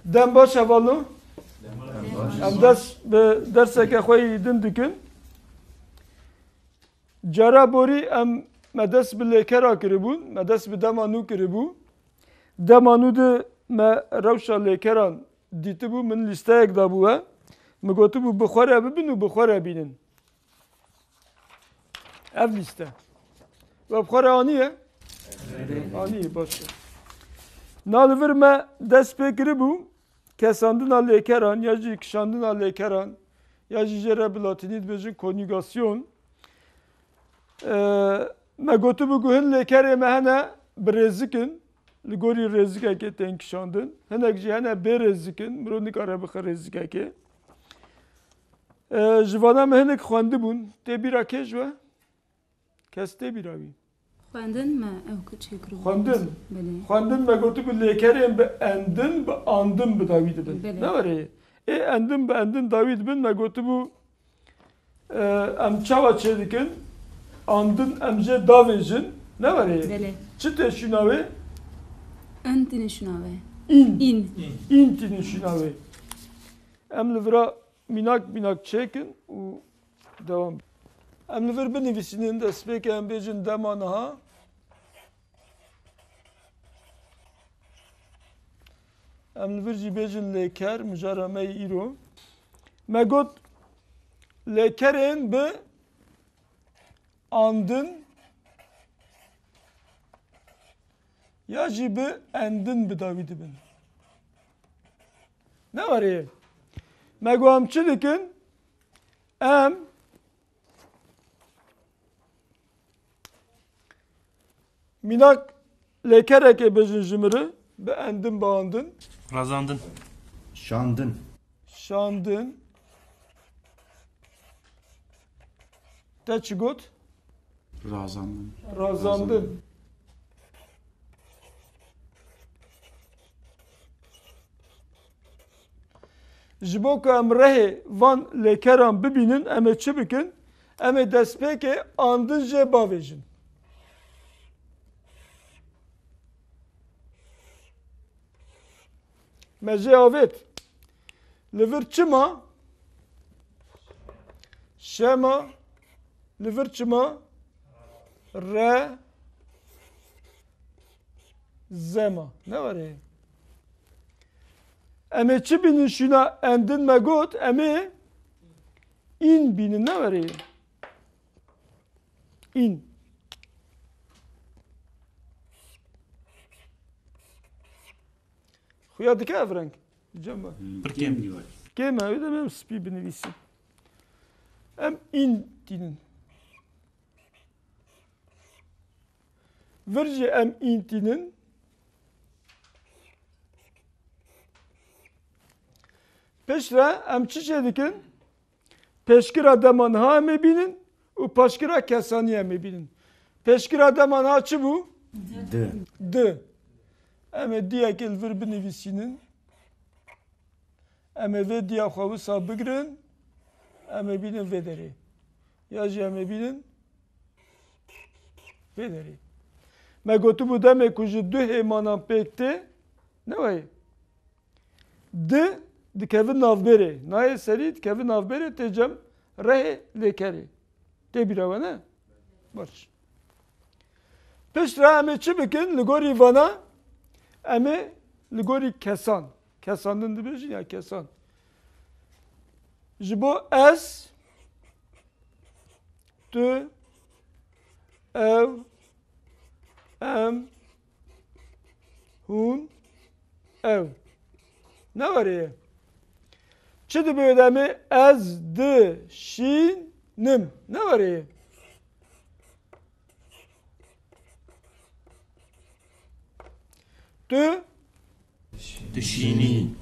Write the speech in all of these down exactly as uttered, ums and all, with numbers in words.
Dem baş hevalno. Em dest bi derseke xwe yî din dikin. Cara borî em me dest bi lêkera kiribûn, me dest bi dema nû kiribû. Dema nû de me rewşa lêkeran dîtibû, min lîsteyek dabû we. Min gotibû bi xwe re bibin û bi xwe re bînin. Ev lîste. We bi xwe re aniye? Aniye, baş e. Na li vir me dest pê kiribû, kesandina lêkeran ya jî kişandina lêkeran ya jî jê re bi latînî dibêjin konjugasyon. Ee, me gotibû ku hin lêkerê me hene bi rêzik in, li gorî rêzikekê tên kişandin. Hinek jî hene bê rêzik in, mirov nikare bixe rêzikekê. Ee, ji vana me hinek xwendibûn. Tê bîra kê ji we? Kes tê bîra wî? Xwendin me ew ku çêkiribû. Xwendin. Belê. Xwendin me gotibû lêkerên bi endin, bi andin bi dawî dibin. Belê. Ne were? Ê endin bi endin dawî dibin, me gotibû, e, em çawa çêdikin? Andin em jê davêjin. Ne were? Belê. Çi tê şûna wê? En tînin şûna wê. În. În. În tînin şûna wê. Em li vira mînak mînak çêkin û dewam. Em li vir binivîsînin, destpêkê em bêjin dema niha. Em li vir jî bêjin lêker, mijara me yê îro. Me got lêkerên bi andin ya jî bi endin bi dawî dibin. Ne were ye? Me got em çi dikin? Em mînak lêkerekê bêjin ji min re, bi endin, bi andin. Razandin. Şandin. Şandin. Te çi got? Razandin. Razandin. Ji bo ku em rehê van lêkeran bibînin, em ê çi bikin? Em ê destpêkê andin jê bavêjin. Me jê avêt. Li vir çi ma? Şe ma. Li vir çi ma? Re. Ze ma. Ne were? Em ê çi bînin şûna endin me got? Em ê în bînin. Ne were? În. Xuya dike ev reng? Cem mi? Pir kêm. Kêm e, wê de em spî binivîsin. Em în tînin. Vir jî em în tînin. Piştre em çi çê dikin? Pêşkira dema niha em ê bînin û paşkira kesanî em ê bînin. Pêşkira dema niha çi bû? Di. Di. Em ê diyekê li vir binivîsînin. Em ê vê diya xwe wisa bigirin. Em ê bînin vê derê. Ya jî em ê bînin vê derê. Me gotibû demê ku ji du hêmanan pêk tê, ne wayê? Di dikeve navbêrê. Nayê serî dikeve navbêrê tê cem rehê lêkerê. Tê bîra we ne? Baş. Piştre em ê çi bikin? Li gorî vana em ê li gorî kesan. Kesandin dibêjin ya kesan. Ji bo ez, tu, ew, em, hûn, ew. Ne were ye? Çi dibe demê ez dişînim? Ne were ye? Tu? Dişînî.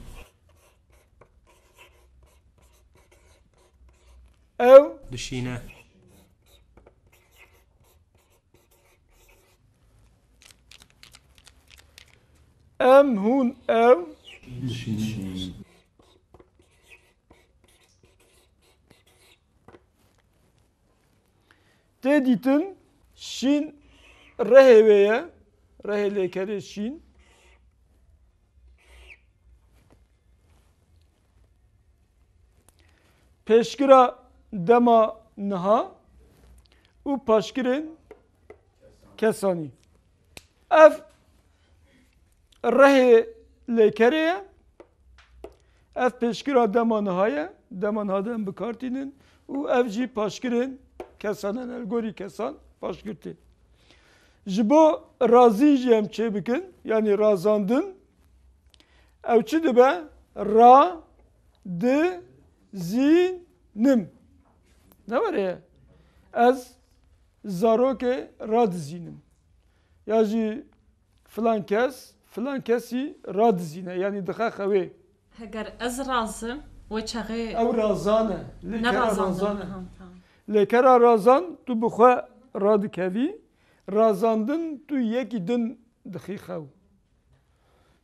Ew? Dişîne. Em, hûn, ew? Dişînin. Tê dîtin şîn rehê wê ye. Rehê lêkerê şîn. pêşkira dema niha û paşkirên kesanî. Ev rehê lêkerê ye. Ev pêşkira dema niha ye. Dema niha de em bi kar tînin û ev jî paşkirên kesan in. Li gorî kesan paşkir tê. Ji bo razîn jî em çêbikin, yanî razandin, ew çi dibe? Ra, di, zî, nim. Ne were ye? Ez zarokê radizînim. Ya jî filan kes, filan kesî radizîne, yanî dixe xewê. Heger ez razim, wê çaxê Ew razan e. Lêkera razan e. Ha, tamam. Lêkera razan, tu bi xwe radikevî, razandin tu yekî din dixî xew.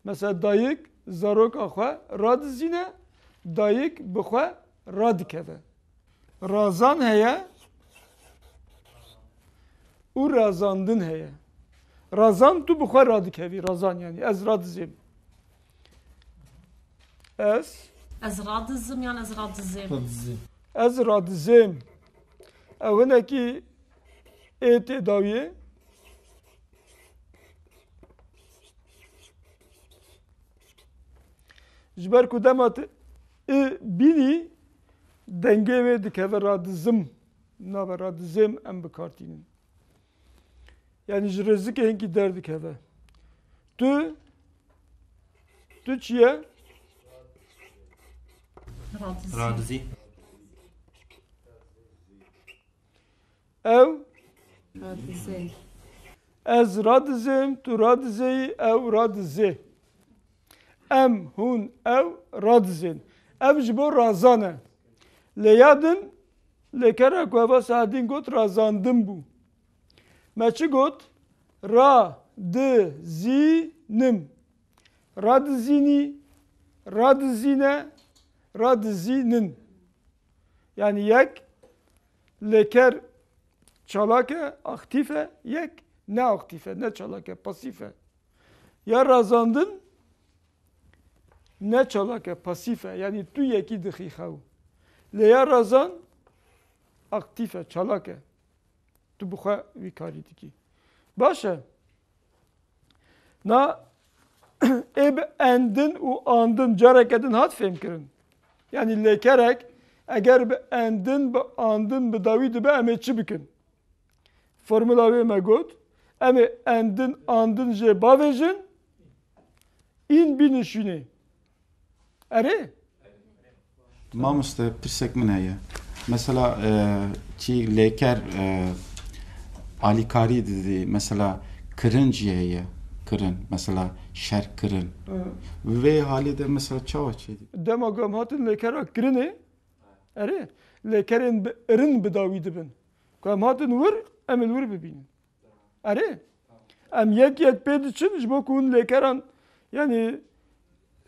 Mesela dayik zaroka xwe radizîne, dayik bi xwe radikeve. Razan heye û razandin heye. Razan tu bi xwe radikevî, razan yanî ez radizêm. Ez Ez radizim yan ez radizêm? Radizê. Ez radizêm. Ew hinekî ê tê dawiyê. Ji ber ku dema tu i bînî, dengê wê dikeve radizim, nabe radizêm em bi kar tînin. Yanî ji rêzikê hinkî derdikeve. Tu, tu çi ye? Radizî. Radizî. Ew? Radizê. Ez radizêm, tu radizeyî, ew radizê. Em, hûn, ew radizên. Ev ji bo razan e. Lê ya din, lêkera ku heva Sehedîn got razandin bû. Me çi got? Ra, di, zî, nim. Radizînî, radizîne, radizînin. Yanî yek lêker çalak e, aktîf e, yek ne aktîf e, ne çalak e, pasîf e. Ya razandin ne çalak e, pasîf e. Yanî tu yekî dixî xew. Lê ya razan aktîf e, çalak e. Tu bi xwe wî karî dikî. Baş e. Na ê bi endin û andin careke din hat fêhmkirin. Yanî lêkerek eger bi endin, bi andin, bi dawî dibe, em ê çi bikin? Formula wê me got, em ê endin, andin jê bavêjin, în bînin şûnê. Erê? Mamoste, pirsek min heye. Mesela, e, çi lêker, e, alîkarî didî, mesela, kirin jî heye, kirin, mesela, şer kirin. Hı. Vê halê de, mesela, çawa çêdî? Dema ku em hatin lêkera kirinê, erê, lêkerên bi irin bi dawî dibin. Ku em hatin wir, em ê li wir bibînin. Erê? Em yek yek pê diçin ji bo ku hûn lêkeran, yanî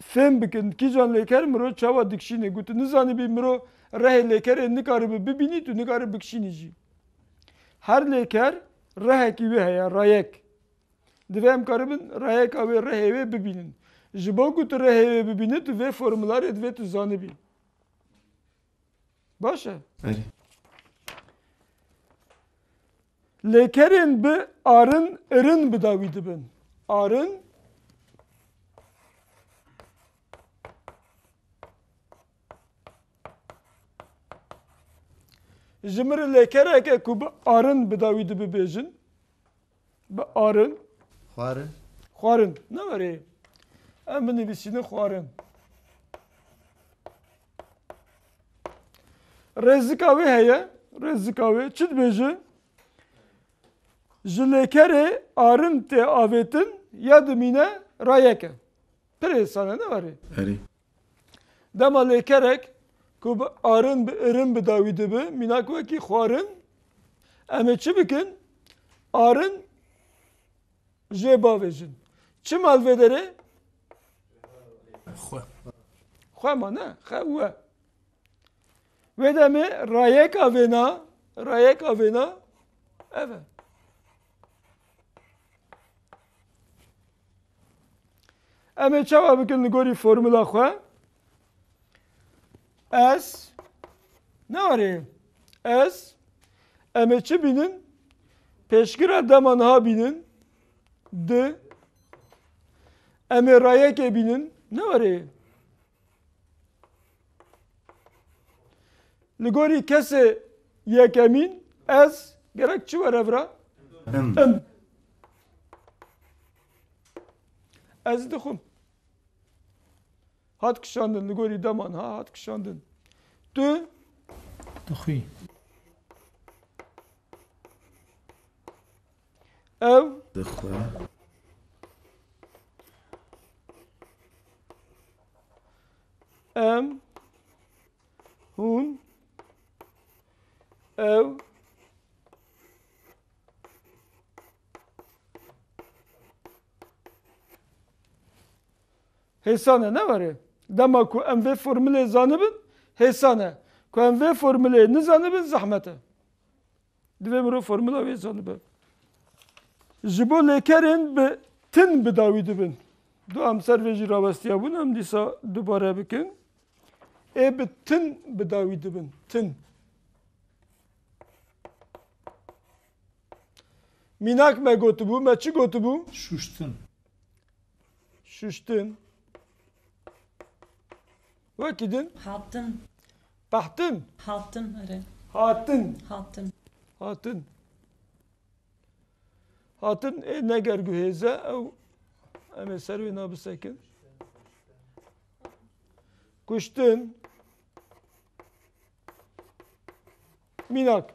fêm bikin, kîjan lêker miro çawa dikişîne. Ku tu nizanibî miro rehê lêkerê nikaribe bibînî, tu nikarî bikişînî jî. Her lêker rehekî wê heye, rayek. Divê em karibin rayeka wê, rehê wê bibînin. Ji bo ku tu rehê wê bibînî, tu vê formularê divê tu zanibî. Baş e. Erê. Lêkerên bi arin, irin bi dawî dibin. Arin. Ji min re lêkereke ku bi arin bi dawî dibe bêjin. Bi arin. Xwarin. Xwarin. Ne were? Em binivîsînin xwarin. Rêzika wê heye. Rêzika wê çi dibêje? Ji lêkerê arin tê avêtin ya dimîne rayek e. Pir hêsan e, ne were? Erê. Dema lêkerek ku bi arin, bi irin bi dawî dibe, mînak wekî xwarin, em ê çi bikin? Arin jê bavêjin. Çima li vê derê? Xwe. Xwe ma ne, xe we. Wê demê rayeka vêna, rayeka vêna ev e. Em ê çawa bikin li gorî formula xwe? Ez, Ne warê? Ez, em ê çi bînin? Pêşgira dema niha bînin. Di. Em ê rayekê bînin. Ne warê? Li gorî kesê yekemîn ez gerek çi were vira? Im. Im. Ez dixwim. Hat kişandin, li gorî deman ha, hat kişandin. Tu? Dixwî. Ew? Dixwe. Em? Hûn? Ew? Hêsan e, ne were? Dema ku em vê formulê zanibin, hêsan e. Ku em vê formulê nizanibin, zehmet e. Divê mirov formula wê zanibe. Ji bo lêkerên bi tin bi dawî dibin. Du em ser vê jî rawestiya bûn, em dîsa dubare bikin. Ê bi tin bi dawî dibin. Tin. Mînak me gotibû, me çi gotibû? Şuştin. Şuştin. Wekî din? Hatin. Pehtin. Hatin, erê. Hatin. Hatin. Hatin. Hatin, ê neger guhêze, ew em ê ser wê nabisekin. Kuştin. Mînak.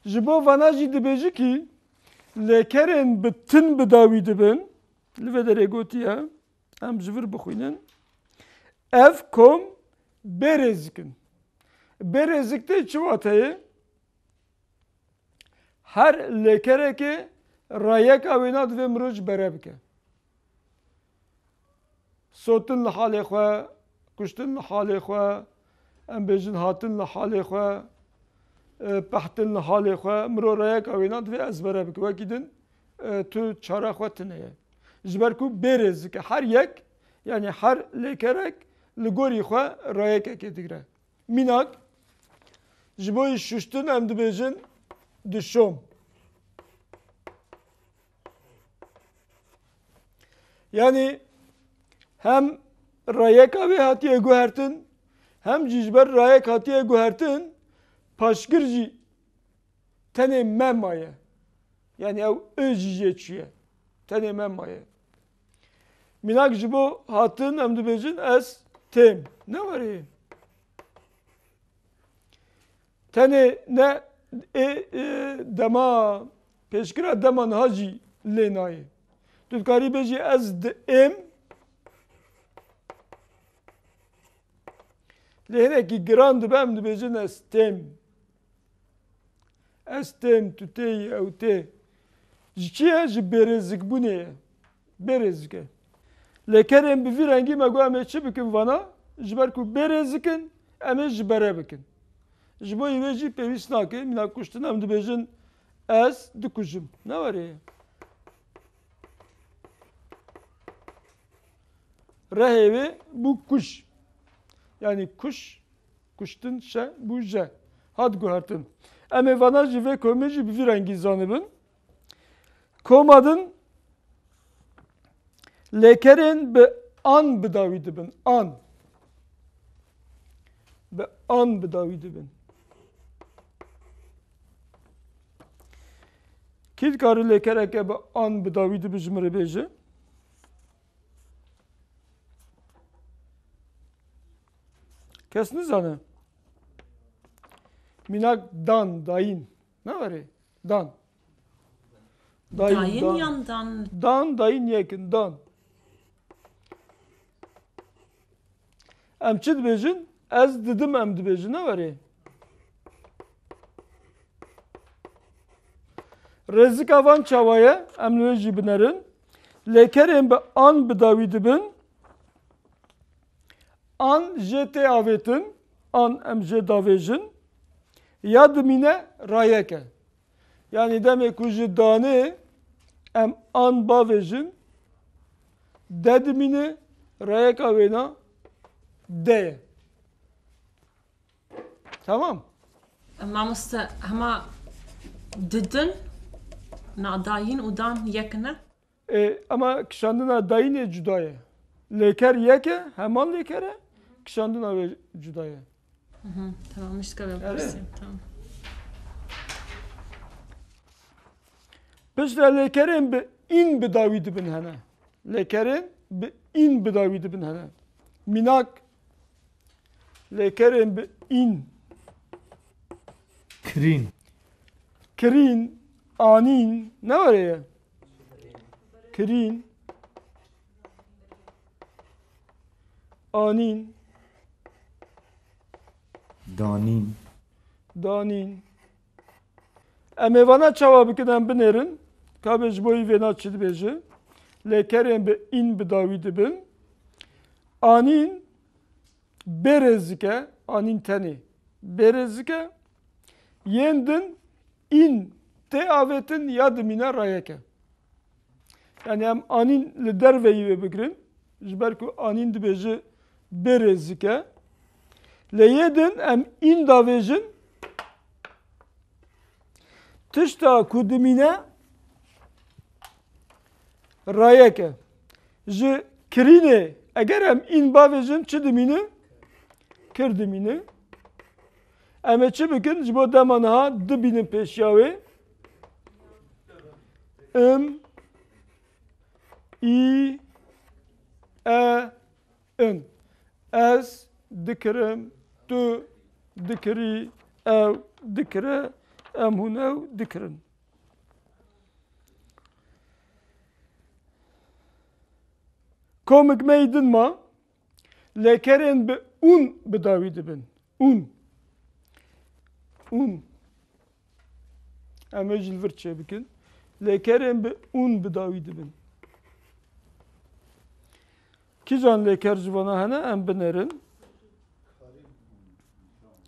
Ji bo vana jî dibêji kî lêkerên bi tin bi dawî dibin. Li vê derê gotiye. Em ji vir bixwînin. Ev kom bê rêzik in. Bê rêzik tê çi wateyê? Her lêkerekê rayeka wêna divê mirov ji bere bike. Sotin li halê xwe, kuştin li halê xwe, em bêjin hatin li halê xwe, e, pehtin li halê xwe, mirov rayeka wêna divê ezbere bike. Wekî din, e, tu çara xwe tune ye. Ji ber ku bê rêzik e. Her yek, yanî her lêkerek li gorî xwe rayekekê digire. Mînak, ji bo yî şuştin em dibêjin dişom. Yanî hem rayeka wê hatiye guhertin, hem jî ji ber rayek hatiye guhertin, paşgir jî tenê me maye. Yanî ew ê jî jê çûye. Tenê me maye. Mînak ji bo hatin em dibêjin ez têm. Ne warê? Tenê ne ê, ê, dema pêşkira dema niha jî lê nayê. Tu dikarî bêjî ez di êm. Lê hinekî giran dibe em dibêjin ez têm. Ez têm, tu têyî, ew tê. Ji çi ye? Ji bêrêzikbûnê ye. Bêrêzik e. Lêkerên bi vî rengî me got em ê çi bikin vana? Ji ber ku bêrêzik in, em ê ji bere bikin. Ji bo wê jî pêwîst nake, mîna kuştin em dibêjin ez dikujim. Ne were ye? Rehê wê bû kuj. Yanî kuş, kuştin, şe, bû je. Hat guhertin. Em ê vana jî vê komê jî bi vî rengî zanibin. Koma din lêkerên bi an bi dawî dibin. An. Bi an bi dawî dibin. Kî dikare lêkereke bi an bi dawî dibe ji min re bêje? Kes nizane. Mînak dan, dayîn. Ne were? Dan. Dayîn, Dayîn dan. Yan dan? Dan, dayîn yek in, dan. Em çi dibêjin? Ez didim em dibêjin, ne were? Rêzika van çawa ye? Em li wê jî binerin. Lêkerên bi an bi dawî dibin. An jê tê avêtin, an em jê davêjin. Ya dimîne rayek e. Yanî demê ku ji danê em an bavêjin, de dimîne, rayeka wêna de ye. Tamam. Mamoste, hema didin, na dayîn û dan yek ne? E, ama kişandina dayînê cuda ye. Lêker yek e, heman lêker e, kişandina wê cuda ye. Hı hı, tamam, işte kabul Evet. Tamam. Piştre lêkerên bi în bi dawî dibin hene. Lêkerên bi în bi dawî dibin hene. Mînak, lêkerên bi în. Kirîn. Kirîn, anîn, ne were ye? Kirîn. Anîn. Danîn. Danîn. Em ê vana çawa bikin, em binêrin. Ka bê ji bo î vêna çi dibêje? Lêkerên bi în bi dawî dibin. Anîn bê rêzik e, anîn tenê bê rêzik e. Yên din în tê avêtin ya dimîne rayek e. Yani em anîn li derveyî wê bigirin. Ji ber ku anîn dibêje bê rêzik e. Lê yê din em în davêjin. Tişta ku dimîne rayek e. Ji kirînê eger em în bavêjin çi dimîne? Kir dimîne. Em ê çi bikin? Ji bo dema niha dibînin pêşiya wê. Im, î, e, in. Ez dikirim, tu dikirî, ew dikire, em hûn ew dikirin. Komik me yî din ma, lêkerên bi ûn bi dawî dibin. Ûn. Ûn. Em ê ji li vir çêbikin. Lêkerên bi ûn bi dawî dibin. Kîjan lêker ji vana hene, em binêrin.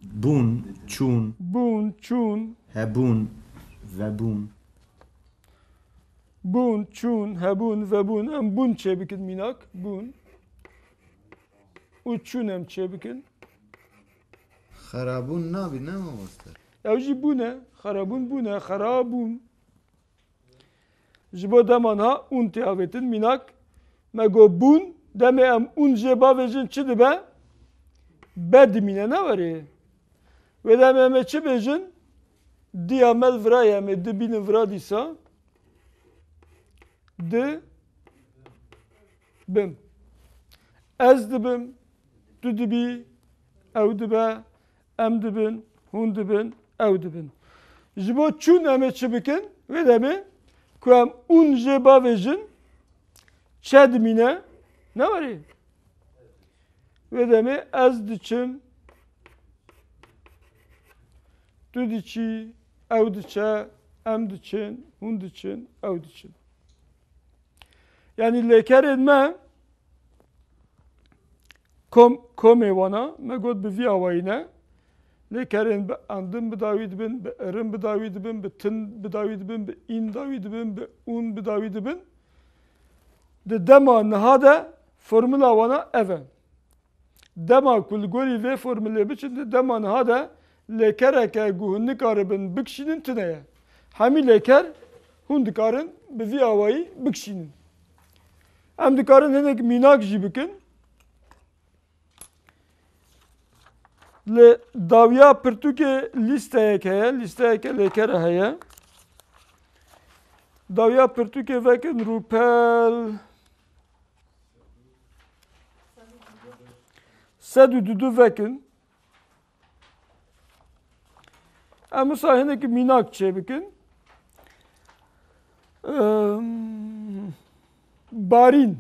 Bûn, çûn. Bûn, çûn. Hebûn, vebûn. Bûn, çûn, hebûn, vebûn. Em bûn çêbikin mînak. Bûn. Û çûn em çêbikin. Xerabûn nabî, ne mamoste? Ew jî bûn e. Xerabûn bûn e. Xerabûn. Ji bo dema niha ûn tê avêtin. Mînak, me got bûn, demê em ûn jê bavêjin çi dibe? Be dimîne, ne were? Wê demê em ê çi bêjin? Diya me li vira ye, em ê dibînin vira dîsa. Di, bim. Ez dibim, tu dibî, ew dibe, em dibin, hûn dibin, ew dibin. Ji bo çûn em ê çi bikin? Wê demê ku em ûn jê bavêjin, çe dimîne? Ne were? Wê demê ez diçim, tu diçî, ew diçe, em diçin, hûn diçin, ew diçin. Yanî lêkerên me kom-, komê wana me got bi vî awayî ne. Lêkerên bi endin bi dawî dibin, bi irin bi dawî dibin, bi tin bi dawî dibin, bi în dawî dibin, bi ûn bi dawî dibin. Di dema niha de formula wana ev e. Dema ku li gorî vê formulê biçin, di dema niha de lêkereke ku hûn nikaribin bikişînin tune ye. Hemî lêker hûn dikarin bi vî awayî bikişînin. Em dikarin hinek mînak jî bikin. Li dawiya pirtûkê lîsteyek heye, lîsteyeke lêkere heye. Dawiya pirtûkê vekin rûpel sed û dudu vekin. Em wisa hinekî mînak çêbikin. Em, barîn.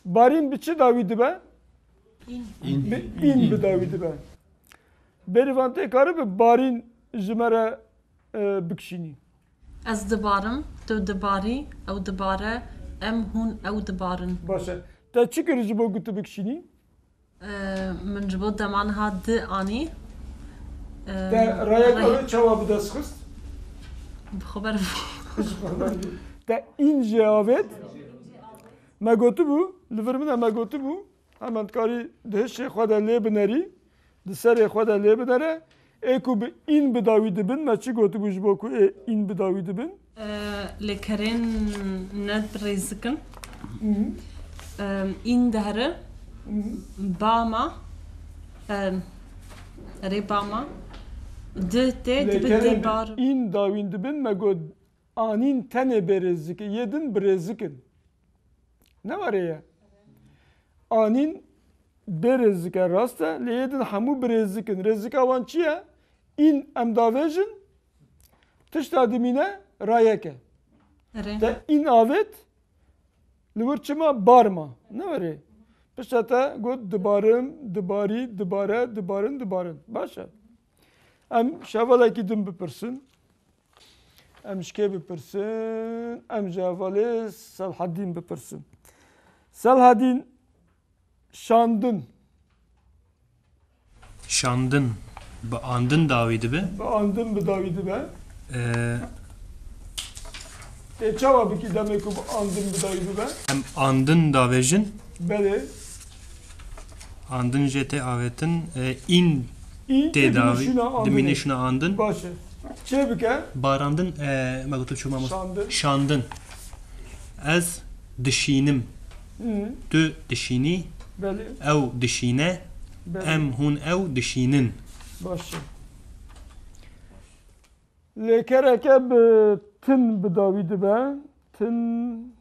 Barîn bi çi dawî dibe? În. Bi în bi dawî dibe. Bêrîvan tê karibe barîn ji me re, e, bikişînî? Ez dibarim, tu dibarî, ew dibare, em hûn ew dibarin. Baş e. Te çi kir ji bo ku tu bikişînî? Ee, min ji bo dema niha di anî. Ee, Te rayeka rayek- wê çawa bi dest xist? Bi xwe ber bû. Te în jê avêt. Me gotibû, li vir min e me gotibû, hemen dikarî di hişê xwe de lê binerî, di serê xwe de lê binere. Ê ku bi în bi dawî dibin, me çi gotibû ji bo ku ê în bi dawî dibin? Ee, lêkerên ne rêzikin. Em, în dihre. Bama. Em, erê bama. Di tê dibi Lêkerên dê bi bar. În dawîn dibin, me got anîn tenê bê rêzik e, yê din bi rêzik in. Ne were ye? Anîn bê rêzik e, rast e, lê yê din hemû bi rêzik in. Rêzika wan çi ye? În em davêjin, tişta dimîne rayek e. Erê. Te în avêt, li wir çima bar ma. Ne were? Pişta te got dibarim, dibarî, dibare, dibarin, dibarin. Baş e. Em ji hevalekî din bipirsin. Em ji kê bipirsin? Em ji hevalê Selhedîn bipirsin. Selhedîn, şandin. Şandin bi andin dawî dibe. Bi andin bi dawî dibe. Ee, Tê çawa bikî demê ku bi andin bi dawî bibe? Em andin davêjin. Belê. Andin jê tê avêtin. E, în În tê tê dawî. Dimîne şûna andinê. Dimîne şûna andin. Baş e. Çê bike? Barandin, e, me gotu çû mamoste. Şandin. Şandin. Ez dişînim. Hı. Tu dişînî. Belê. Ew dişîne. Belê. Em hûn ew dişînin. Baş e. Lêkereke bi tin bi dawî dibe. Tin,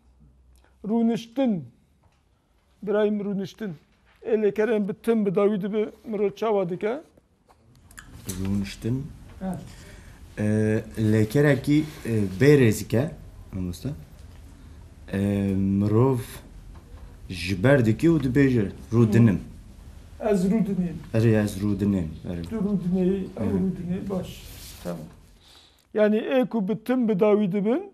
rûniştin. Birayîm, rûniştin. Ê lêkerên bi tin bi dawî dibe, mirov çawa dike? Rûniştin. He. E, lêkerekî, e, bê rêzik e, mamoste. E, mirov ji ber dike û dibêje, rûdinim. Ez rûdinêm. Erê, ez rûdinêm. Erê. Tu rûdinêyî, ew Erê. Rûdinê, baş. Tamam. Yanî ê ku bi tim bi dawî dibin,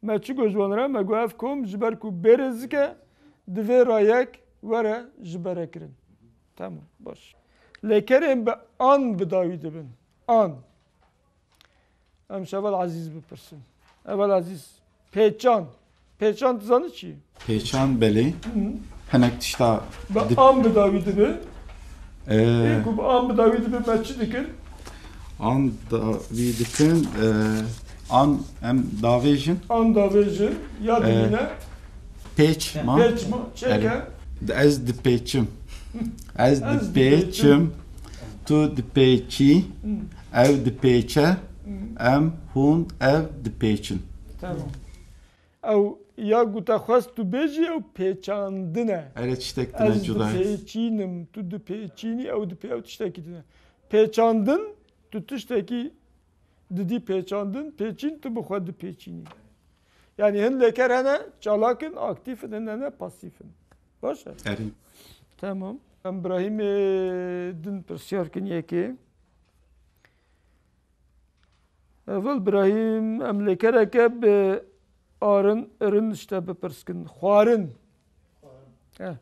me çi got ji wan re? Me got ev kom ji ber ku bê rêzik e, divê rayek were ji bere kirin. Tamam, baş. Lêkerên bi an bi dawî dibin. An. Em ji Heval Ezîz bipirsin. Heval Ezîz, pêçan. Pêçan tu zanî çi? Pêçan belê. Hinek tişta Bi di- an bi dawî dibe. Ee, Ê ku bi an bi dawî dibe me çi dikir? An dawî dikin. Ee, an em davêjin. An davêjin. Ya Ee, dimîne. Pêç ma. Pêç ma. Çêke. Erê, ez dipêçim. Ez Ez dipêçim. dipêçim. Tu dipêçî. Hı. Ew dipêçe. Hı. Em hûn ev dipêçin. Tamam. Ew ya ku te xwest tu bêjî ew pêçandin e. Erê tiştek tune cuda ye. Ez dipêçînim, tu dipêçînî, ew dipê ew tiştekî tune. Pêçandin, tu tiştekî didî pêçandin, pêçîn tu bi xwe dipêçînî. Yanî hin lêker hene çalak in, aktîf in, hin hene pasîf in. Baş e? Erê. Tamam. Em Birahîmê din pirsyar kin yekê. Heval Birahîm, em lêkereke bi arin, irin ji te bipirs kin. Xwarin. Eh.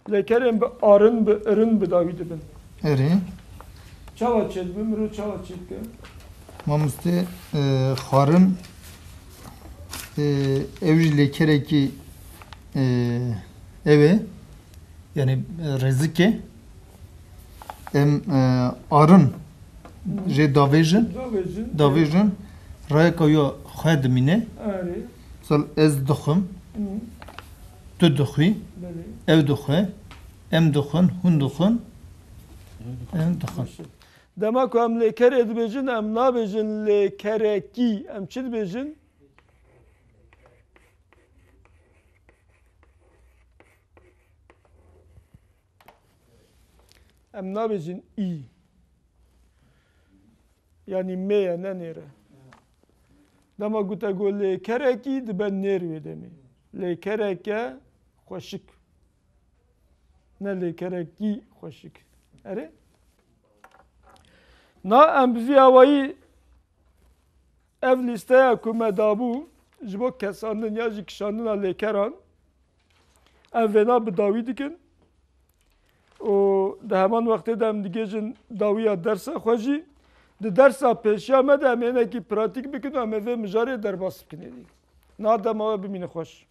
Lêkerên bi arin, bi irin bi dawî dibin. Erê. Çawa çêdibe? Mirov çawa çêdike? Mamoste, e, xwarin, e, ew jî lêkerekî, e, ew e. Yanî, e, rêzikê em, e, arin jê davêjin, Davêjin. davêjin, rayeka yo xwe dimîne. Erê. Misal ez dixwim, Hı. tu dixwî, Belê. ew dixwe, em dixwin, hûn dixwin, em dixwin. Dema ku em lêkerê dibêjin, em nabêjin lêkerekî. Em çi dibêjin? Em nabêjin î. Yanî mê ye, ne nêr e. Dema ku te got lêkerekî, dibe nêr wê demê. Lêkereke xweşik. Ne lêkerekî xweşik. Erê? Na em bi vî awayî ev lîsteya ku me dabû ji bo kesandin ya jî kişandina lêkeran, em vêna bi dawî dikin û di heman wextê de em digihêjin dawiya dersa xwe jî. Di dersa pêşiya me de em ênekî pratîk bikin û em ê vê mijarê derbas bikin êdî. Niha dema we bimîne xweş.